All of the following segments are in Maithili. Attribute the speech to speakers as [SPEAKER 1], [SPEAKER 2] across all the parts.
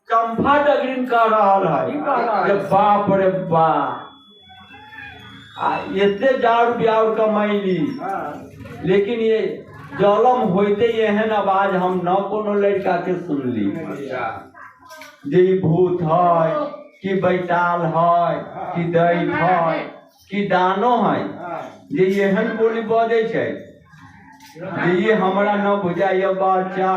[SPEAKER 1] चंपा डगरिन कह रहल है जे बाप रे बाप, आ एते जाड़ ब्याउर कमैली, लेकिन ये जलम होते एहन आवाज हम न कोनो लड़का के सुनली जे ई भूत है कि बैताल है कि दैत है कि दानो है जे एहन बोली बजै छै जे ई हमरा न बुझाइए बच्चा,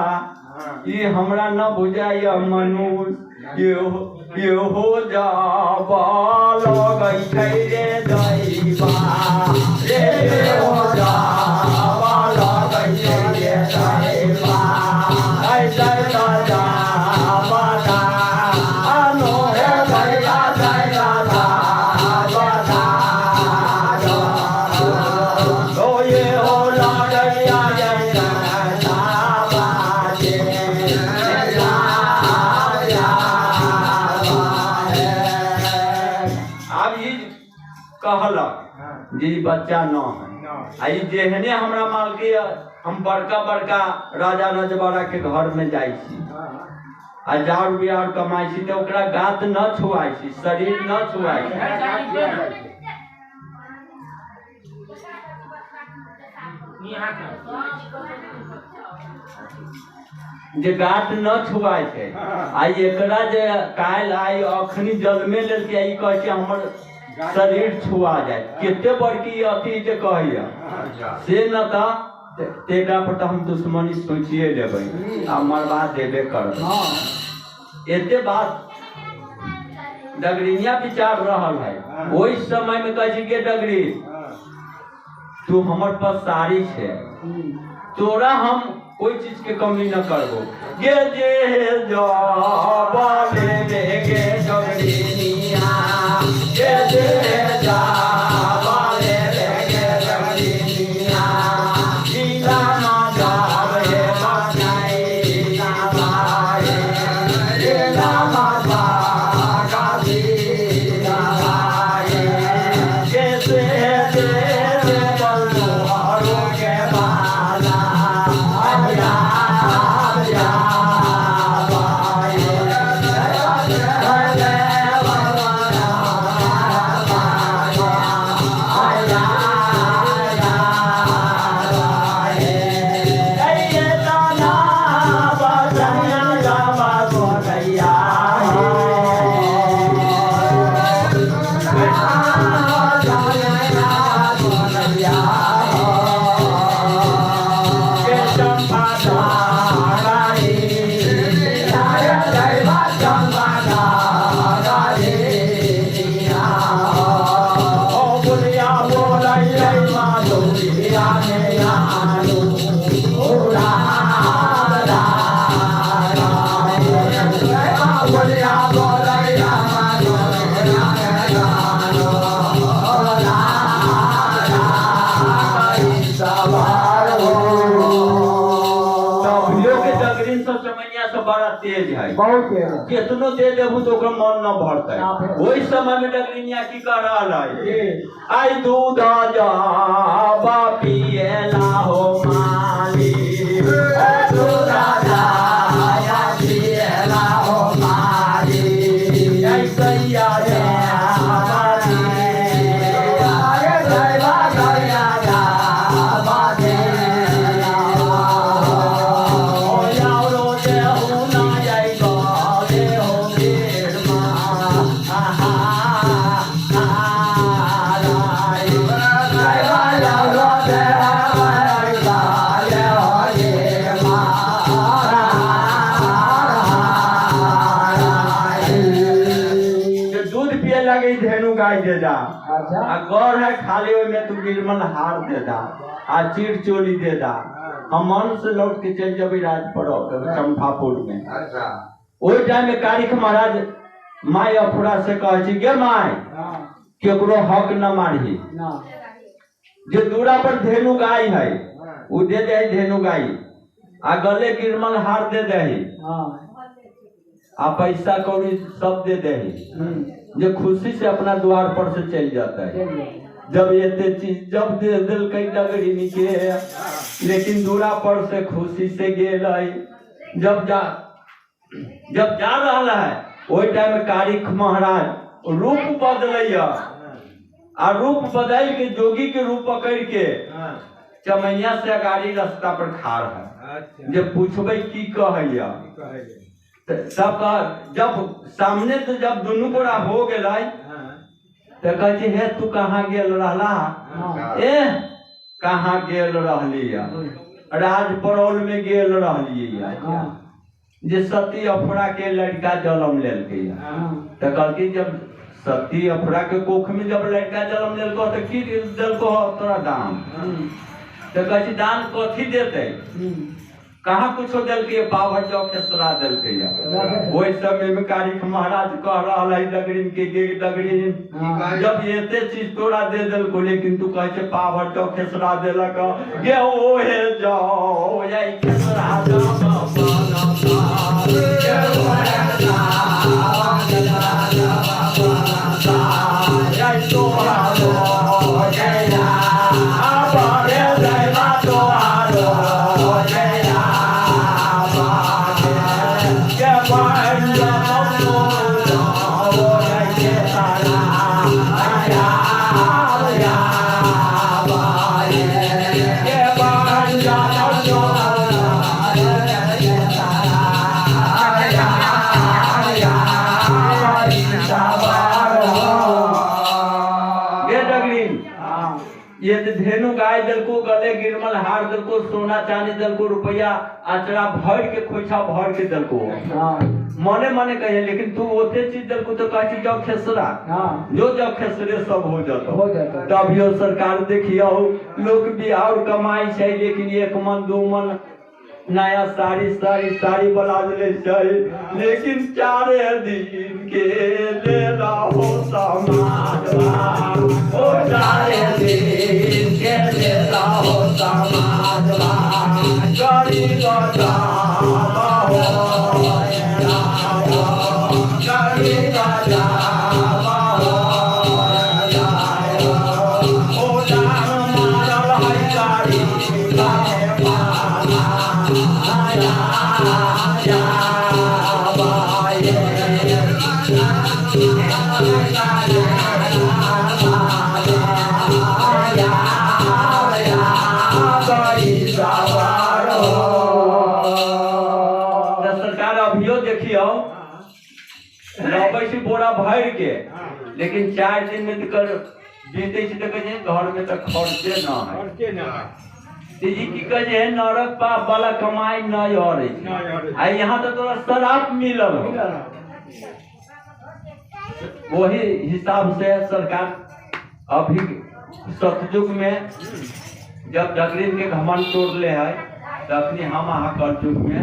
[SPEAKER 1] ई हमरा न बुझाइए मनुष्य, इहो जाबा लगै छै रे दैबा रे, हो जाबा लगै छै रे दैबा, ऐ दैबा जाबा दानो हे दैबा दैबा जाबा दानो ओ ये हो लड़ैया आब ई कहलक जे ई बच्चा न है आ ई जेहने हमरा मालके, हम बड़का बड़का राजा रजवाड़ा के घर में जाइ छी आ जाड़ बियार कमाइ छी तऽ ओकरा गात न छुआइ छी, शरीर न छुआइ छी। जे गात न छुआइ छै आ एकरा जे काल्हि आइ अखनी जन्मे लेलकै, ई कहै छै हमर शरीर छुआ जाय, कते बड़की अथी जे कहैया से न तऽ एकरा पर तऽ हम दुश्मनी सोचिए लेबै आ मरबा देबे करबै। एते बात डगरिनिया विचार रहल है। ओहि समय में कहै छै के डगरी, तू हमर पसारी छै, तोरा हम कोई चीज के कमी न करबो। गे जे जाबा ले गे डगरिनिया, गे जे जाबा ले गे डगरिनिया, लीला मा जावे बनाई ना बाए, लीला मा जागा लीला बाए, गे से दे दे बल्लू हरो के बाला आया आया बाए। तभियो के डगरिन सब चमैनिया सब बड़ा तेज है,
[SPEAKER 2] बहुत तेज है।
[SPEAKER 1] केतनो दे देबू तो ओकर मन न भरतै।
[SPEAKER 2] साफे।
[SPEAKER 1] ओहि समय में डगरिनिया की कह रहल है?
[SPEAKER 2] जी।
[SPEAKER 1] आई दूध जाबा पियला हो माली, दूध जाया पियला हो माली, ऐ सैया जाबा पियला, दैवा गया जाबा देला। ओ यारो देहु ना जाई देहु वीरमा, लगे धेनु गाय दे दा।
[SPEAKER 2] अच्छा।
[SPEAKER 1] आ गौर है खाली ओहिमे तू गिरमल हार दे दा आ चीर चोली दे दा, हम मन से लौट के चलि जेबै राज पर चंपापुर में।
[SPEAKER 3] अच्छा।
[SPEAKER 1] ओहि टाइम में कारिख महाराज my Aphra से कहै छै, गे my, केकरो हक न मारही,
[SPEAKER 2] ना।
[SPEAKER 1] जे दूरा पर धेनु गाय है उ दे दे धेनु गाय आ गले गिरमल हार दे दे आ पैसा कौड़ी सब दे दे, जे खुशी से अपना द्वार पर से चल जाता है। जब ये चीज जब दे दिल कई डगरी के, लेकिन दूरा पर से खुशी से गेल है। जब जा रहा है ओहि टाइम कारिख महाराज रूप बदलैया आ रूप बदल के जोगी के रूप पकड़ के चमैया से अगाड़ी रास्ता पर खाड़ है।
[SPEAKER 3] अच्छा।
[SPEAKER 1] जे पूछबै की कहैया सब कह, जब सामने तो जब दुनू गोरा हो गेलै तो कहै छै, हे तू कहाँ गेल रहला? ए कहाँ गेल रहली? राज परौल में गेल रहली जे सती अफरा के लड़का जन्म लेलकै। तो कहलकै जब सती अफरा के कोख में जब लड़का जन्म लेलको तो की देलको तोरा दान? तो कहै छै दान कथी देतै? कहाँ कुछो देलकै, पावर जौ खेसरा देलकै। ओहि समय में कारिख महाराज कह रहल है डगरीन के, गे डगरीन, जब एते चीज तोरा दे देलको लेकिन तू कहै छै पावर जौ खेसरा देलक, गे ओहे जाओ यही खेसरा ये तो धेनु गाय देलको, गले गिरमल हार देलको, सोना चांदी देलको, रुपया आचरा भर के खोइछा भर के देलको। मने मने कहे लेकिन तू ओते चीज देलको तो कहै छै जाओ खेसरा, जो जाओ खेसरे सब हो जाता
[SPEAKER 2] हो जाता।
[SPEAKER 1] तभियो सरकार देखियो लोग भी और कमाई छै लेकिन एक मन दू मन नया साड़ी साड़ी साड़ी बला ले छै, लेकिन चारे दिन के ले रहो समाजवा, ओ चारे दिन के ले रहो समाजवा, गरीब जावा हो गरीब जावा हो ओ दान मारल है गरीब सरकार अभियो देखियो लबै छै बोरा भरि के, लेकिन 4 दिन में तो बीते छै तो कहै घर में तो खर्चे न है। जी की कहै छै नरक पाप वाला कमाई नहीं हो रही आ यहाँ तो तोरा शराब मिलल हो। वही हिसाब से सरकार अभी सतयुग में जब डगरीन के घमंड तोड़ ले है तखनी हम अहाँ कलयुग में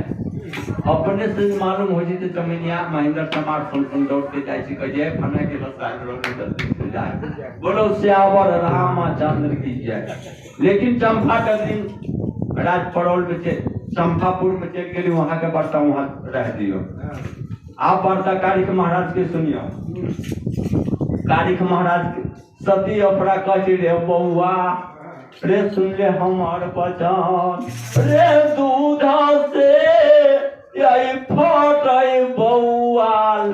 [SPEAKER 1] अपने से मालूम हो जैते चमनिया महेंद्र समार सुन सुन दौड़ के जाइ छै, कहै फना के रसायन रोड जल्दी से जाए, बोलो श्यावर रामचंद्र की जय। लेकिन चंपा डगरीन राज परौल में चंपापुर में चल गेली, वहां के वार्ता वहां रह दियो। आप वार्ता कारिख महाराज के सुनियो। कारिख महाराज सती अफरा कहै रे बौआ रे सुन ले हमार बचन रे, दूध से यही फटै बौआल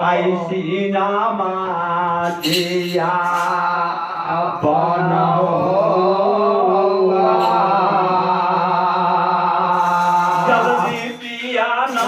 [SPEAKER 1] आई सीना मातिया जल्दी पिया ना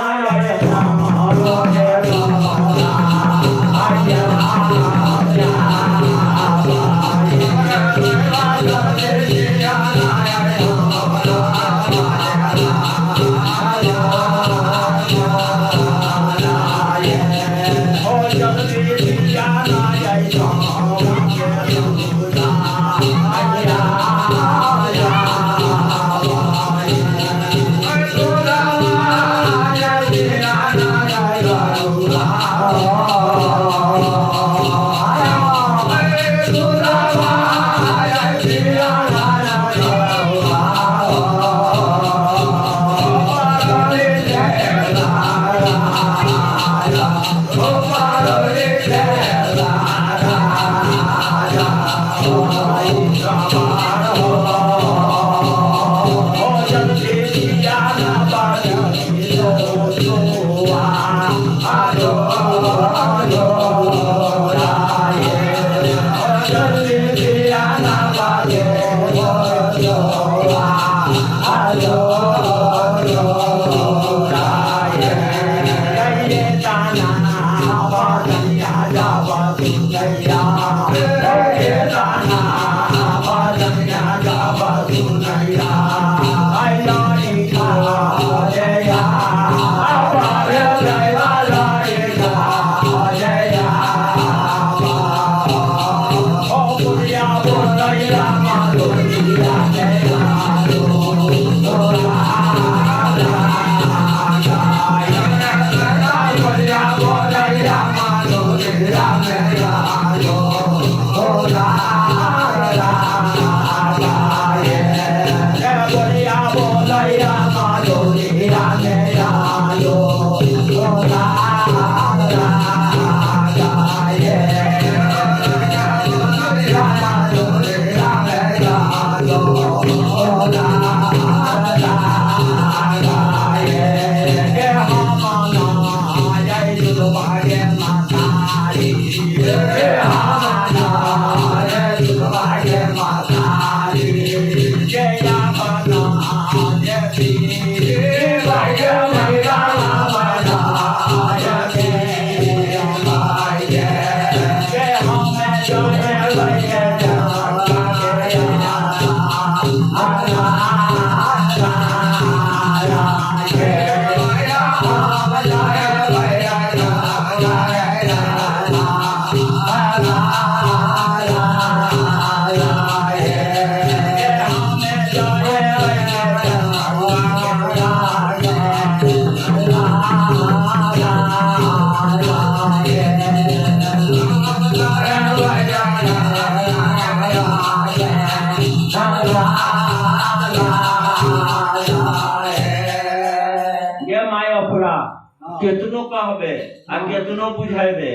[SPEAKER 1] केतनो कहबे आ केतनो बुझेबे,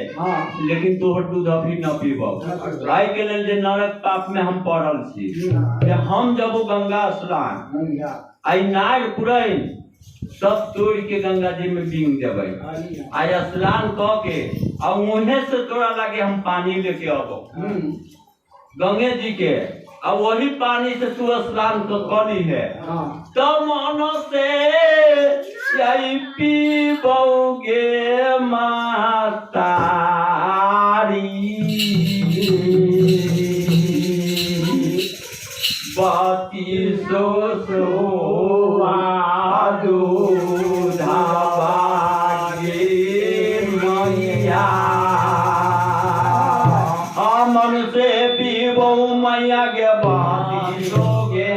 [SPEAKER 1] लेकिन तोहर दूध अभी न पीबो। एहि के लेल जे नरक पाप में हम पड़ल छी, जे हम जब गंगा स्नान आई नार पुरैन सब तोड़ के गंगा जी में बींग देबै, आई स्नान क के आ उहे से तोरा लागे हम पानी लेके अबो गंगे जी के, आ वही पानी से तू स्नान करी है तो मन से यही पीबोगे मातारी। बाती सो सो दूधाबागे मैया, मन से पीबो मैया के बाती सोगे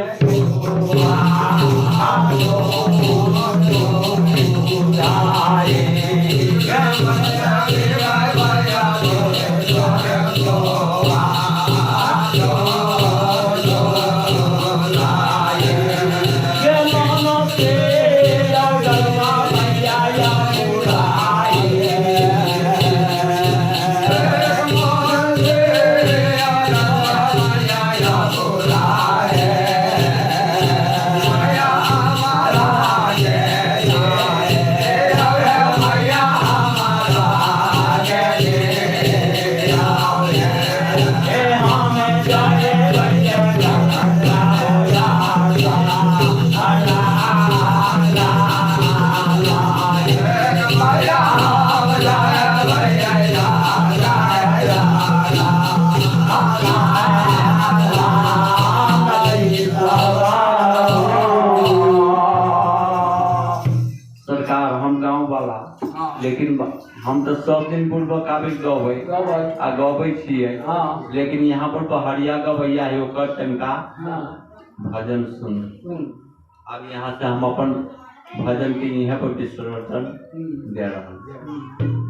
[SPEAKER 1] सरकार हम गाँव वाला, लेकिन हम तो सब दिन पूर्व काबिल गबै आ गबै छियै, लेकिन यहाँ पर पहाड़िया गबैया है ओकर तनका भजन सुन। अब यहाँ से हम अपन भजन के यहाँ पर विसर्जन दे रहा।